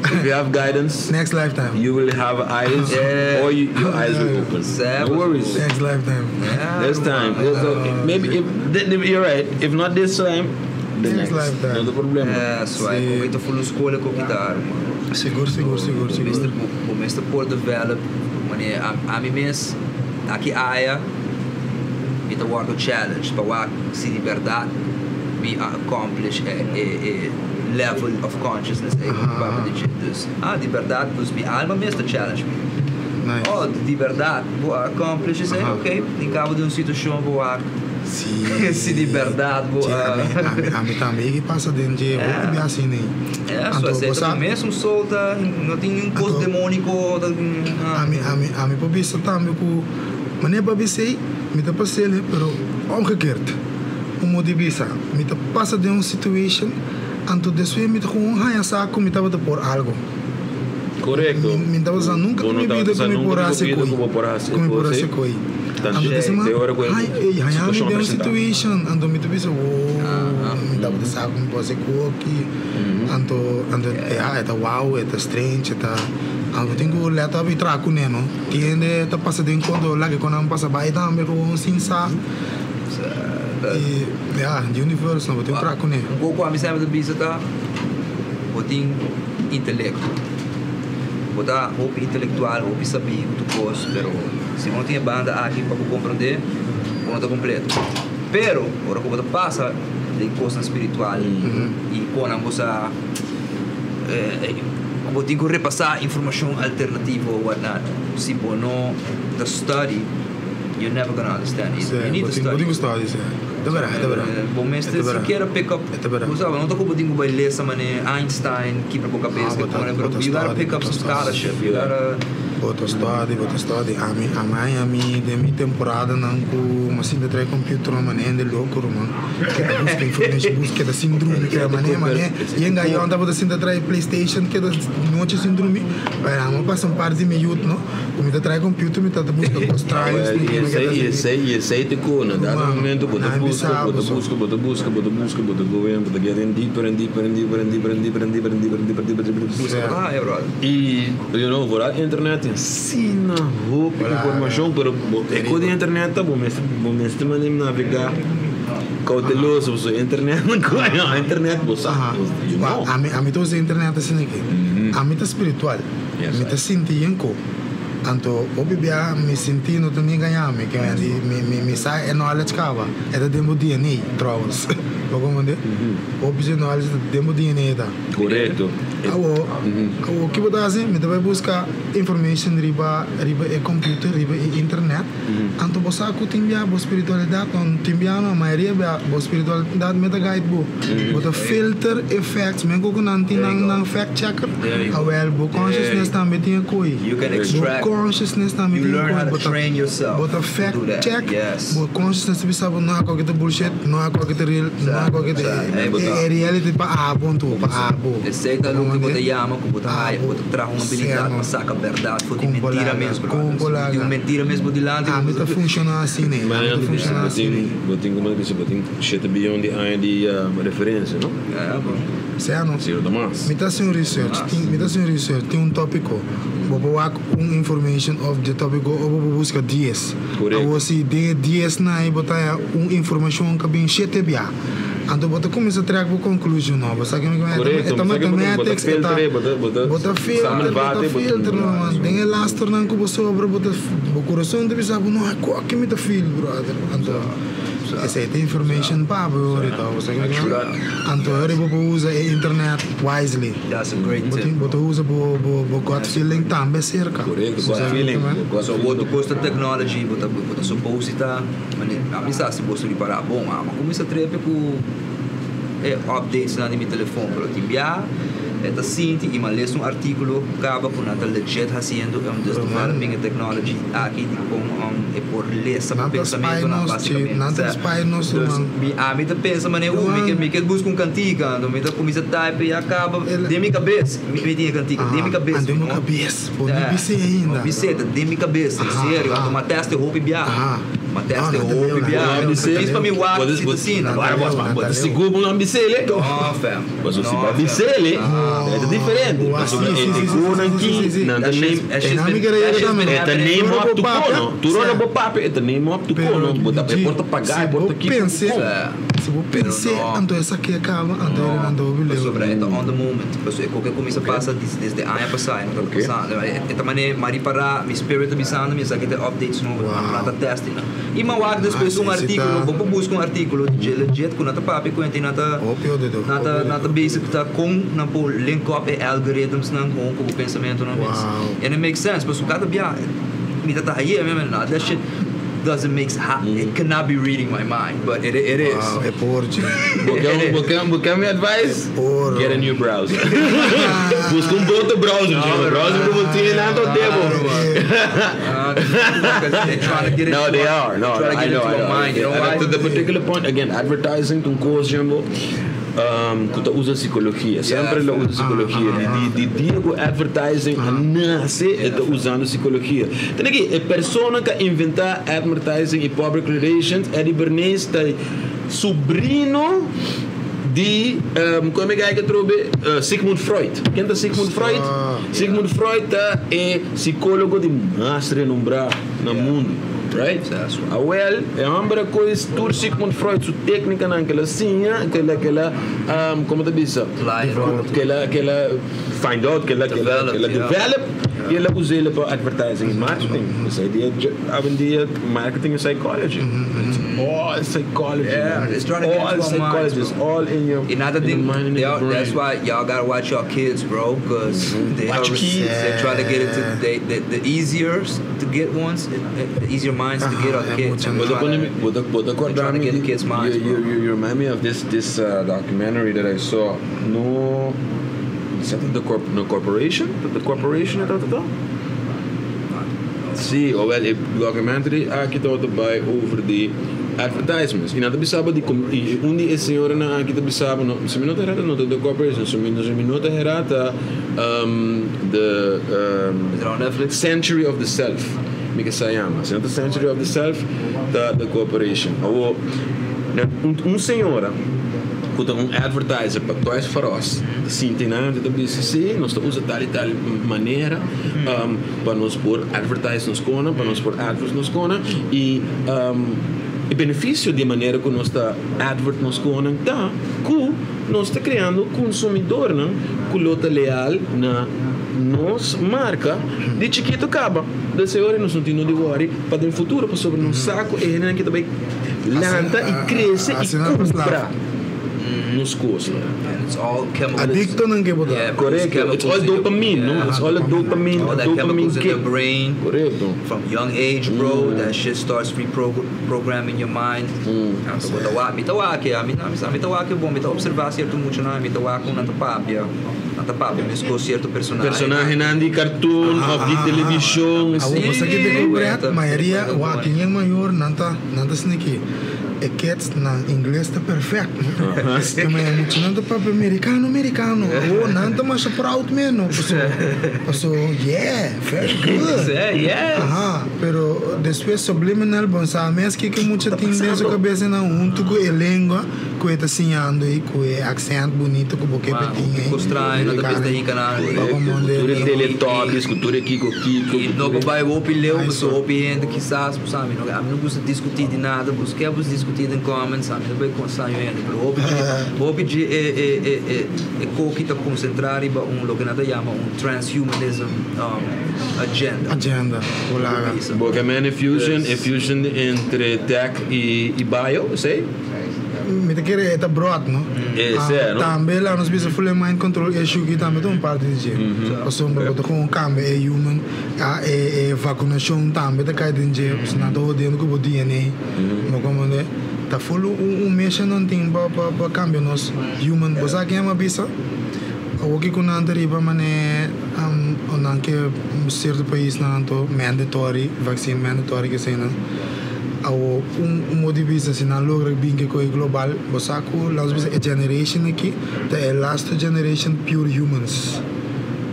If you have guidance, Next lifetime. you will have eyes, Yeah. or you, your eyes will open. Sabes, No worries. Next lifetime. Yeah, This time, maybe if you're right. If not this time, the Next next. lifetime. No problema. Yeah, so Si. ay, ku full skola ku guitar, man. Sigur, sigur, sigur, sigur. Mester, bo mester por develop, manera, ami mes, aki aya, mi ta wordo challenge, pa wak si di berdad mi a accomplish e level of consciousness ey ku papia di dje. Dus, ah, di berdad, dus mi alma mes ta challenge mi. Nice. Oh, di berdad, bo a accomplish esey, ok, den cabo di un situacion bo wak Si. si di berdad bo Si, a. ami, ami, ami tambe ki pasa den dje hopi bia asina ei. Ja, so Anto, esey bo ta sa, mes un solta, no tin niun kos Anto, demonico, ta, ah. ami, ami, ami por bisa tambe ku manera pa bisa ei, mi ta pas'el, pero omgekeerd. Un modo di bisa, mi ta pasa den un situation, anto despues mi ta gewoon haña sa ku mi tabata por algo. Korekto. Mi, mi tabata sa nunka Bo den no mi tabata bida sa ku mi nunka por den bo hasi bida koi. ku bo por hasi Ku mi por kos, hasi eh? koi. Tan Anto te disi ma, ora ku e hai, ei, haña mi situashon den un presentá. situation, anto mi ta bisa, wow, mi tabata sa ku mi por hasi koi aki. Anto, anto, ya, e ta wow, e ta strange, e ta, anto bo tin ku let up i traha kuné, no? Tin hende ta pasa den konto, laga ku nan pasa bai tambe gewoon sin sa. I, ya, di universe, no, bo tin ku traha kuné. Un kos ku ami semper ta bisa ta, bo tin intelekto. Bo ta hopi intelektual, hopi sabí ku tur kos, pero si bo no tin e banda aki pa bo komprondé, bo no ta kompleto. Pero, ora ku bo ta pasa den kosnan spiritual i konan bo sa ku bo tin ku repasá informashon alternativo o whatnot, si bo no ta study, you're never gonna understand it. You need bo to tin, bo study. tin ku study, sí. Ta bera, ta bera. Bo mester Ta bera. sikiera pick up, Ta bera. bo sa, no ta ku bo tin ku bai lesa manera Einstein kibra bo kabes, Ah, bo ta, pero bo ta you gotta study, pick bo up ta some study. scholarship, you gotta. Bo ta study, bo ta study. Ami, ami, ami den mi temporadanan ku mi a sinta trae computer man hende loko ruman. Keda buska information, buska keda sin drumi, keda mane, mane. Yenga yon tabata sinta trae PlayStation, keda nochi sin drumi. Pero ami a pasa un par di miut no, ku mi ta trae computer mi ta buska kos trae, Well, mi i keda esei, i sin. esei, i esei te ku na dado Ruman, momento bo ta nan buska, bisa bo ta bo so. buska, bo ta buska, bo ta buska, bo ta go in, bo ta get in deeper and deeper and deeper and deeper and deeper and deeper and deeper and deeper and deeper and deeper. Sea. Ah, ja, brother. I, you know, vooral internet tin asina hopi informashon, pero bo e ku di internet ta bo mester, bo mester mane navegá kouteloso, pasobra internet no koño, internet bo sa, Aha. you Ba, know. ami, ami ta usa internet asina aki. Ami ta spiritual. Yes, Mi ta sinti yen ku. Anto hopi bia mi sinti no ta ni gaña mi, ke mi, mi, mi, mi sa e knowledge kaba. E ta den bo DNA, trouwens. Bo comprende? Hopi dje knowledge ta den bo DNA ta. Korekto. Awo, awo ki bo ta hasi? Mi ta bai buska information riba riba e computer, riba e internet. Anto bo sa ku tin bia bo spiritualidad no tin bia no, mayoria bia bo spiritualidad me ta guide bo. Bo ta filter e facts, men ku ku nan tin nan nan fact checker, awel bo consciousness tambe tin e koe. You can Bo extract. consciousness tambe You tin e learn koe. how to Bo ta train yourself bo ta to fact do that. check, Yes. bo consciousness ta bisa bo no a koke ta bullshit, no a koke ta real, no a koke ta e reality pa abo anto, pa abo. Esei ta loke bo ta yama ku bo ta haya, bo ta traha un abilidat Seno. pa saka bèrdat for di mentira mes, Kon brother. bo Di un laga. mentira mes bo dilanti. Ami ta funshoná asina, Maar ami ta funshoná bo asina. tin, bo tin, como ta bisa, bo tin shete biyon di aña di referencia, no? Ja, bro. Seno. Si, no ta mas. Mi ta hasi un research, tin, mi ta hasi un research, tin un tópiko. Bo por wak un information of dje tópiko o bo por buska dies. Korekto. Awor si den e diesnan ei bo ta haña un informashon ka bin shete bia. Anto bo ta kuminsá trek bo konklushon no. Bo sa ke mi ke Korekto, e ta bo sa ke bo ta mathematics, e ta filter, bo ta bo ta bo ta filter, bo ta samenvatte, bo ta filter no man. Den e lasternan ku bo sobra bo ta bo kurason ta bisa bo no aki mi ta feel brother. Anto esei ta information pa bo ahorita bo sa ke mi ke Anto ahora bo por usa e internet wisely. That's a great Bo tip. tin bo ta usa bo bo bo gut feeling tambe serka. Korekto, Bo gut sa ke mi feeling, ke bo gut So bo ta gusta technology, bo ta bo ta supposed ta Mane, ami sa si boso ripará bon, ama kuminsá trepe ku e updates nan di mi telefon, pero tin bia E ta sinti y m'a lesa un articulo caba cu nan ta legit haciendo dus developing e technology aki di con e por lesa bo Nan ta spy pensamentonan nos, chi. basicamente. Nan ta spy nos, Dus ruman. mi ami ta pensa manera mi ke mi ke busca un cantica anto mi ta cuminsa type y a caba den mi cabes mi mi tin e cantica den mi cabes Aha, den bo no cabes. Bo no bis'é ainda. No bis'é, ta den mi cabes, en serio. Anto m'a test e hopi biaha. M'a test e hopi biaha. Djis pa mi wak si ta asina. Bo ta sigur bo no bis'é? No, fam. Pasobra si bo a bis'é, e ta diferente. Pasobra e konan ki nan ta name e ta name up tu kono. Tur ora bo papia e ta name up tu kono. Bo ta e por ta paga, e por ta kiko ku kon. Si bo pens'é, anto esaki a kaba, anto e nan ta hopi leu. Pasobra e ta on the moment. Pasobra e koke kuminsa pasa desde aña pasá, e no ta pasando. E ta manera mi a ripará, mi spirit ta bisando mi esaki ta e updates nobo, nan ta test nan. I mi a wak despues un artíkulo, bo por buska un artíkulo di dje legit ku nan ta papia ku hende i nan ta nan ta nan ta bezig ta kon nan por link up e algorithms nan kon ku bo pensamentunan mes. And it makes sense pasobra kada bia mi ta ta haye mi a mira that shit doesn't make it cannot be reading my mind but it it is. Wow, e por dje. Bo ke bo ke bo ke mi advice? Por. Get a new browser. Buska un otro browser, dje. Browser ku bo tin nan ta otebo. No, they are. No, I know, I know. And to the particular point, again, advertising ta un kos dje ku ta usa psikologia. Semper lo usa psikologia. Di di dia ku advertising a nase e ta usando psikologia. Tene aki, e persona ku a inventá advertising i public relations, Eddie Bernays, ta subrino di, kon mi gaya atrobe? Sigmund Freud. Ken ta Sigmund Freud? Sigmund Freud ta e psikólogo di mas renombrá na mundu, right? Awel, e hòmber a kohe tur Sigmund Freud su téknikanan ku el a siña, ku el a, ku el a, komo ta bisa? Ku el a, ku el a find out, ku el a, ku el a, ku el a develop, i el a us'el pa advertising i marketing. Esei dia awendia marketing is psychology. It's all psychology, man. It's all All psychology, it's all in your, in in your mind and in your brain. That's why y'all gotta watch your kids, bro, because they Watch are, kids. They're trying to get into they, they, the easier to get ones, the easier minds to get are the kids. And Bo they're ta trying pone mi, bo ta, bo ta they're korda trying to mi get di, the kids' minds, you, you, bro. you, you remind me of this, this documentary that I saw. No, is that the corp, no corporation? The corporation ta ta ta? Sí, o wel e documentary aki tabata bai over di advertisements. I nan ta bisaba di com, i un di e señoranan aki ta bisaba, no, si mi no ta herata no ta the corporation, si mi, si mi no ta herata the Is it on Netflix? Century of the Self, mi ke sa yama. Si no ta Century of the Self, ta the corporation. Awo, nan, un, un señora ku ta un advertiser pa Toys R Us ta sinti nan i ta bisa, sí, nos ta usa tal i tal manera pa nos por advertise nos kona, pa nos por advert nos kona i e benefisio di e manera ku nos ta advert nos konan ta ku nos ta kreando konsumidornan ku lo ta leal na nos marka di chikitu kaba. Desei ora nos no tin no di wòri pa den futuro pasobra nos sa ku e hendenan ke ta bai lanta i krese i kumpra nos kosnan. Adictonan ke bo ta. Korekto, it's all dopamine, no? It's all a dopamine, All that dopamine chemicals in kick. their brain. Korekto. From young age, bro, that shit starts reprogramming your mind. Anto bo ta wak, mi ta wak e, ami ami ta wak e bon, mi ta observa cierto muchanan, mi ta wak con nan ta papia, nan ta papia mescos cierto personahe. Personahenan di cartoon of di television. Awor bo sa ke ta kubra, mayoria wak tin mayor nan ta nan ta sneaky. E kids nan ingles ta perfect. E maya muchanan ta papia mericano mericano. Awor nan ta masha proud men no paso paso yeah very good. Yes. Aha pero despues subliminal bon sa mes kiko mucha tin den su cabeza nan hunto cu e lengua cu e ta siñando y cu e accent bunito cu bo ke Man, tin hopi ey. cos straño nan ta bista hinca nan. Papa monde Tur e teletubbies cu tur e kiko kiko. Y no por bay hopi leu paso hopi hende kisas bo sa mi no ami no gusta discuti di nada bo ke bo discuti den comments ami no bay consa yu hende pero hopi dje hopi dje e e e e e koki ta concentra riba un loke nan ta yama un transhumanism agenda. Agenda, bo laga. Bo ke mene fusion e fusion entre tech y y bio esey? Mi ta kere e ta broad, no? Esey, no? Tambe laga nos bisa full e mind control issue aki tambe ta un parti di dje. Pasobra bo ta kon cambia e human, e vacunacion tambe ta cay den dje, pasobra nan ta hodiendo cu bo DNA. Bo comprende? Ta full un mission nan tin pa cambia nos human. Bo sa ken a bisa? Awor ku nan ta riba mane nan ke sierto paisnan anto mandatory, vaccine mandatory ke eseinan. Awor un modo di bisa si nan logra bin ke koe global, bo sa ku laat bisa e generation aki ta e laatste generation pure humans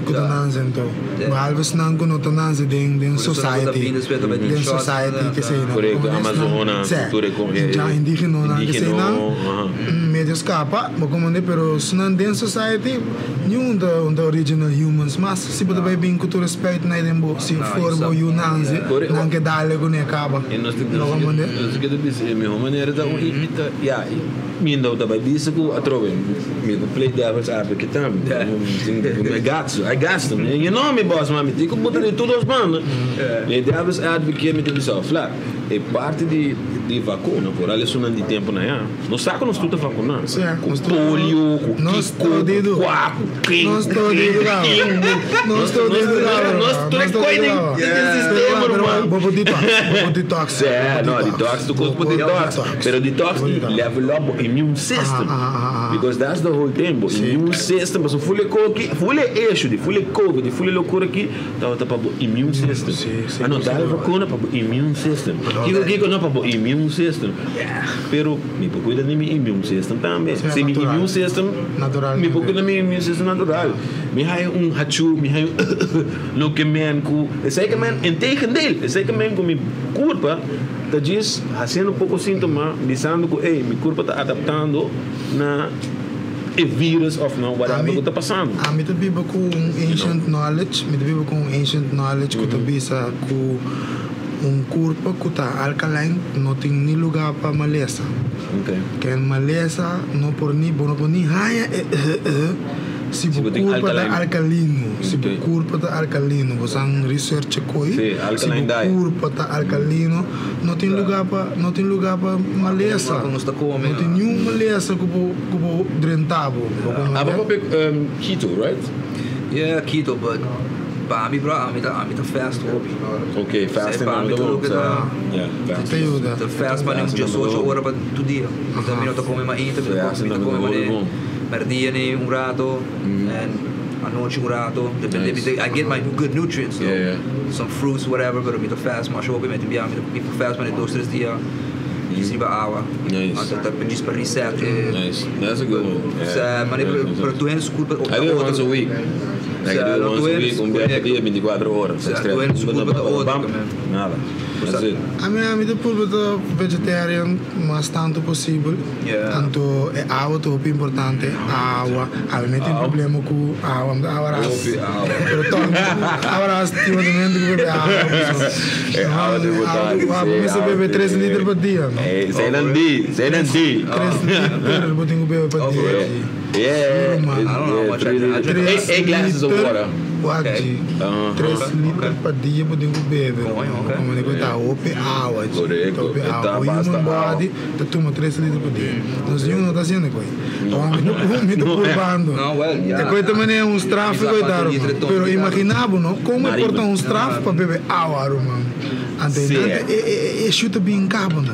ku ta nanse anto. Behalve esnan ku no ta nanse den den society, den society ke eseinan. Korekto, Amazona, tur e kon e. Ja, indigenonan ke eseinan medio skapa, bo komprende, pero esnan den society niun ta un ta original humans mas. Si bo ta bai bin ku tur respect na den bo, si for bo yu nanse, nan ke dale ku ne kaba. E nos Bo komprende? Nos ke ta bisa e miho manera ta un ta ya mi no ta bai bisa ku atrobe mi ku play devil's advocate tambe. I got to, I got to. You know me boss man, mi tin ku buta di tur dos banda. E devil's advocate mi ta bisa flat. E parti di di vakuna por al esunnan di tempo na ya. Nos sa ku nos tur ta vakuná. Ku polio, ku kiko, ku kua, ku ken, Nos ku tur ken, ku dado. ken. Nos tur dado. Nos tur e koi den den sistema ruman. Bo por detox, bo por detox. Sí, no, detox tur kos por detox. Pero detox level up bo immune system. Because that's the whole thing, bo immune system. Pasobra ful e koki, ful e issue di ful e covid di ful e lokura aki tabata pa bo immune system. A no dal vakuna pa bo immune system. Kiko kiko no pa bo immune system. Pero mi por cuida di mi immune system tambe. Si mi immune system, mi por cuida mi immune system natural. Mi haya un hachu, mi haya un loke men cu esey ke men, integendeel, esey ke men cu mi curpa ta djis haciendo poco sintoma, bisando cu ey, mi curpa ta adaptando na e virus of na whatever cu ta pasando. Ami ta biba cu un ancient knowledge, mi ta biba cu un ancient knowledge cu ta bisa cu un curpa cu ta alkaline no tin ni lugar pa malesa. Ken malesa no por ni, bo no por ni haña e si bo curpa ta alkalino. Si bo curpa ta alkalino, bo san research e koe. Si bo curpa ta alkalino, no tin lugar pa, no tin lugar pa malesa. No tin niun malesa cu bo, cu bo drenta bo. Bo comprende? Abo papia keto, right? Yeah, keto, but pa mi bro, ami ta, ami ta fast hopi. Ok, fasting Pa mi ta tur bon. loke ta. Yeah, Ta fasting. yuda. Ta fast pa un 18 ora pa tur dia. Mi no ta come mainta, mi ta Fasting come, mi ta tambe come ta hopi mane bon. merdia ni un rato en anochi un rato. Depende, Nice. I get my good nutrients though. Yeah, yeah. Some fruits, whatever, pero mi ta fast masha hopi, mi tin bia, mi ta fast mane dos, tres dia. Djis riba awa. Nice. Anto ta djis pa reset e. Nice. That's a good one. Yeah. Sa, mane Yeah, pero tu hende su culpa I do it once a week. Like I do it once a week, un bia pa dia, 24 ora. Sa, tu hende su culpa ta otro, man. Nada. That's it. Ami ami ta purba ta vegetarian mas tanto posibel. Yeah. Anto e awa ta hopi importante. Awa. Ami no tin problema ku awa. Mi ta awa ras. Hopi awa. Pero tog awa ras tin momento ku bebe awa. E awa ta importante. Awa, mi mester bebe 3 liter pa dia, no? Eh, sei nan di, sei nan di. 3 liter bo tin ku bebe pa dia. Yeah. Sure, man. I don't know how much I drink. I drink Eight, eight glasses of water. Wak, G. 3 liter pa dia bo tin ku bebe. Coño, ok. Como di ku ta hopi awa, G. Correcto. Ta hopi E ta awa. O basta human awa. body ta tuma 3 liter pa dia. Nos niun no ta haciendo koe. Awor mi ta mi ta purbando. No, well, yeah. E koe ta manera un straf Isa koe cuanto ta, liter ruman. toma Pero di imagina bo, no? Como e Mariba. por ta un straf pa bebe awa, ruman. Anto Sí. e e e e shu ta bin cabo, no?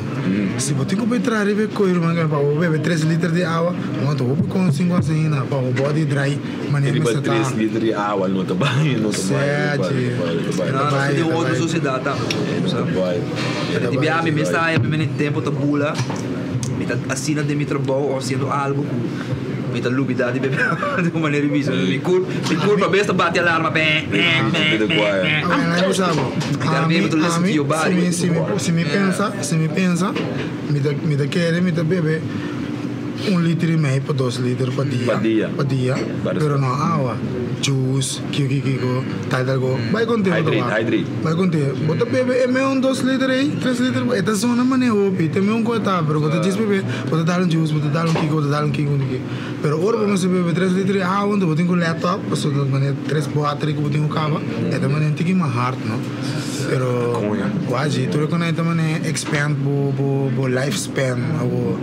Si bo tin ku por traha riba e koe, ruman, pa bo bebe 3 liter di awa, bo ta hopi con sin con asina, pa bo body dry manera Riba mester ta. 3 liter di awa no ta bai, no ta bai, no ta bai, no ta bai. No, nos Bai, tin ta otro bai. sociedad tambe, No ta bai. Pero di bia mi mes ta haña mi tempo ta bula, mi ta asina den mi trabou of haciendo algo cu mi ta lubida di bebe awa di un manera di bisa. Mi cur, mi curpa bes ta bati alarma bang, bang, bang, bang, bang. Awor nan bisa bo, You gotta be ami, able to listen to ami, your si body. mi, si mi, si mi pensa, si mi pensa, mi ta, mi ta kere, mi ta bebe un liter y mei pa dos liter pa dia. Pa dia. Pa dia, pero no awa, juice, kiko kiko, tal tal ko. Bai konte bo ta Hydrate, wak. hydrate. Bai konte, bo ta bebe e mei un dos liter ei, tres liter, e ta zona mane hopi, te mei un kota, pero bo ta djis bebe, bo ta dal un juice, bo ta dal un kiko, bo ta dal un kiko, un kiko. Pero ora bo mester bebe tres liter di awa, anto bo tin ku let op, pasobra ta mane tres bòter ku bo tin ku kaba, e ta mane un tiki mas hard, no? Pero, waji, tur e konai ta mane expand bo, bo, bo lifespan, o bo.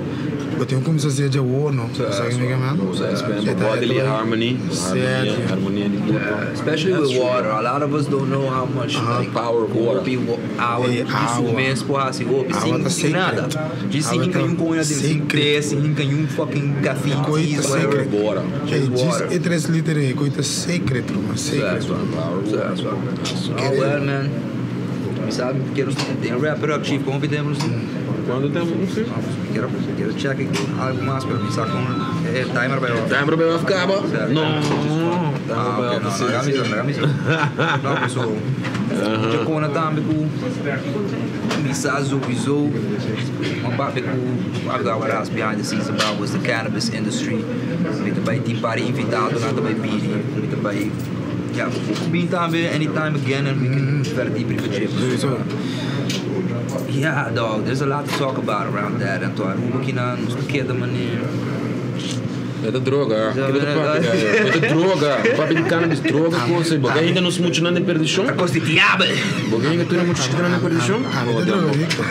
Bo tin ku kuminsá hasié dje awor, no? Bo sa ke mi ke men? Expand bodily harmony, harmonia, harmonia di kurpo. Especially with water, a lot of us don't know how much like Power of water. hopi awa Eh, di su awa. mes por hasi hopi Awa sin ta sin nada. sacred. Djis Awa sin ta hinka un koña den sin sacred. té, sin hinka un fucking caffeine Koi teas, ta whatever. sacred. Water. Hey, Just djis water. e 3 liter ei, koi ta sacred, ruman, sacred. Oh well, man. Mi sa kier den wrap it up, chief. Kon hopi tempu nos tin? Kuantu tempu nos tin? Kier kier check algu mas, pero mi sa kon e timer bai off. Timer bai off kaba? No. Ah, ok, no, laga mi sa, laga mi sa. No, so, dje kona tambe ku mi sa sowieso un papia ku I've got what else behind the scenes about was the cannabis industry. Mi ta bai tin par di invitadonan ta bai bini, mi ta bai ja, bo bin tambe anytime again and we can verder dieper riba dje. Sowieso. Yeah, dog, there's a lot to talk about around that. Anto Aruba kinan, nos ta keda manera. E ta droga. Kiko ta papia kai? E ta droga. Papia di cannabis droga cosa. Bo ainda nos mucho nan den perdicion? Ta cos di diabel! Bo ainda tur e mucho chikito nan den perdicion? Ami ta drogadicto.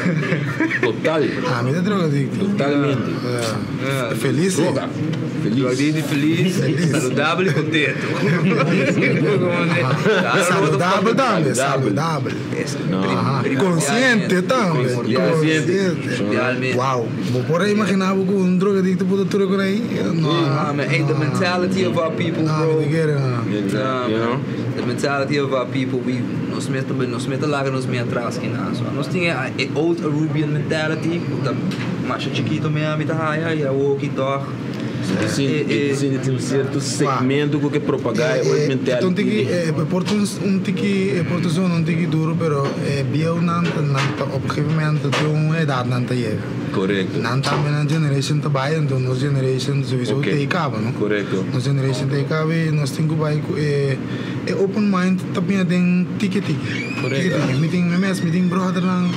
Total. Ami ta drogadicto. Totalmente. Feliz. Droga. Feliz. Drogadicto feliz, saludabel y contento. Saludabel tambe, saludabel. Consciente tambe. Consciente. Primordialmente. Wow, bo por a imagina bo cu un drogadicto por ta tur con ahí? No. Nah, man, hey, the mentality of our people, No, bro. mi ta kere, no. Nah, You man. know? The mentality of our people, we nos mester nos mester laga nos mes atras ki nan. So nos tin e old Arubian mentality, ku ta masha chikito mi a mi ta haya y awo ki tog. Si, si, tin un cierto segmento ku ke propagá e old mentality. Un tiki, e por ta un tiki, e por ta zona un tiki duro, pero e bieunan ta nan ta op een gegeven moment tin un edad nan ta yega. Correcto. Nan tambe nan generation ta bai, enton nos generation sowieso Ok. ta e caba, no? Correcto. Nos generation ta e caba y nos tin cu bai cu e e open mind ta bini den tiki tiki. Correcto. Tiki tiki. Mi tin mi mes, mi tin brothernan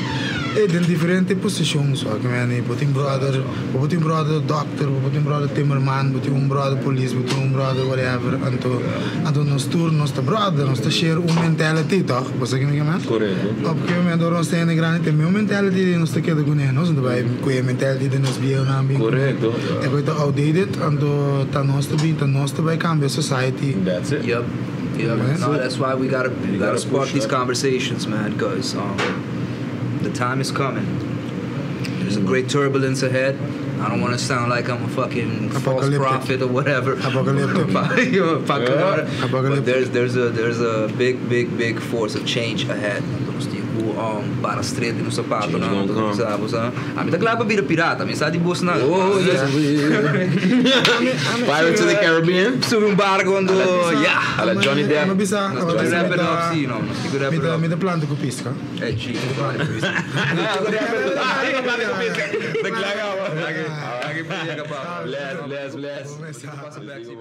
e den diferente posicion so aki men bo tin brother, bo por tin brother doctor, bo por tin brother timmerman, bo tin un brother police, bo tin un brother whatever, anto anto nos tur nos ta brother, nos ta share un mentality toch? Bo sa ki mi ke men? Correcto. Op un gegeven moment ora nos ta hende grandi ta e mismo mentality di nos ta keda kuné, nos no ta bai ku e mentality di nos bieunan bin. Correcto. E koe ta outdated, anto ta nos ta bin, ta nos ta bai cambia society. That's it. Yep. Yep. No, that's why we gotta we gotta spark these conversations, man, because the time is coming. There's a great turbulence ahead. I don't want to sound like I'm a fucking false Apocalyptic. prophet or whatever. Apocalyptic. Apocalyptic. Apocalyptic. But there's there's a there's a big big big force of change ahead. Nos tin ku um, para stret den nos sapato Change nan. gonna come. Sa, bo sa. Ami ta kla pa bira pirata, mi sa di bos nan. Oh, yes. Pirates of the Caribbean. Subi un barco ando, yeah. A la Johnny Depp. Mi bisa, Nos tin ku wrap it up, si, no. Nos tin ku wrap it up. Mi ta planta ku pisca. Eh, chico, vale. Bless, bless, bless. Pasa back, sí.